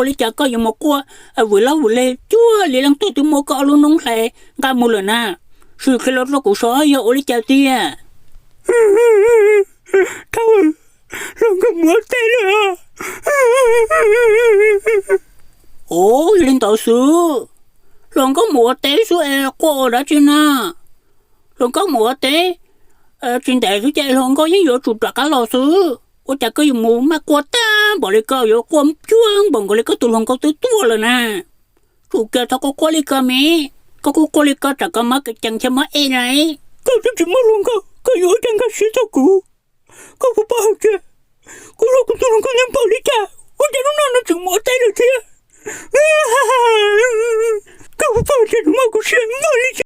Ua li cas koj yuav mus quaj vwm lab vwm le cuag li leej twg twb muab koj ob lub noob hlais nqa mus lawm na? Sim qhia los rau kuv saib yog ua li cas tiag. Thaum hluas nkauj mus ua teb lawm. Ua li ntawd xwb, hluas nkauj mus ua teb xwb es quaj ua dab tsi na? Hluas nkauj mus ua teb tsis ntev xwb ces hluas nkauj yeej yuav tsum rov qab los xwb. Ua cas koj yuav mus maj quaj tag npaum li, koj yuav quaj cuag npaum nkaus li koj tus hluas nkauj twb tuaj lawm na? Tsum kiag txhob quaj quaj li ko me, koj kuj quaj li ko tsam koj mob cees thiab mob ej lawm. Koj twb tsis muaj hluas nkauj, koj yuav ua cas nkag siab tau kuv? Koj puas paub hais tias kuv hlub kuv tus hluas nkauj ntawd npaum li cas? Ua cas hnub no nws tseem mus ua teb lawm thiab? Koj puas paub hais tias nws mob kuv siab npaum li cas?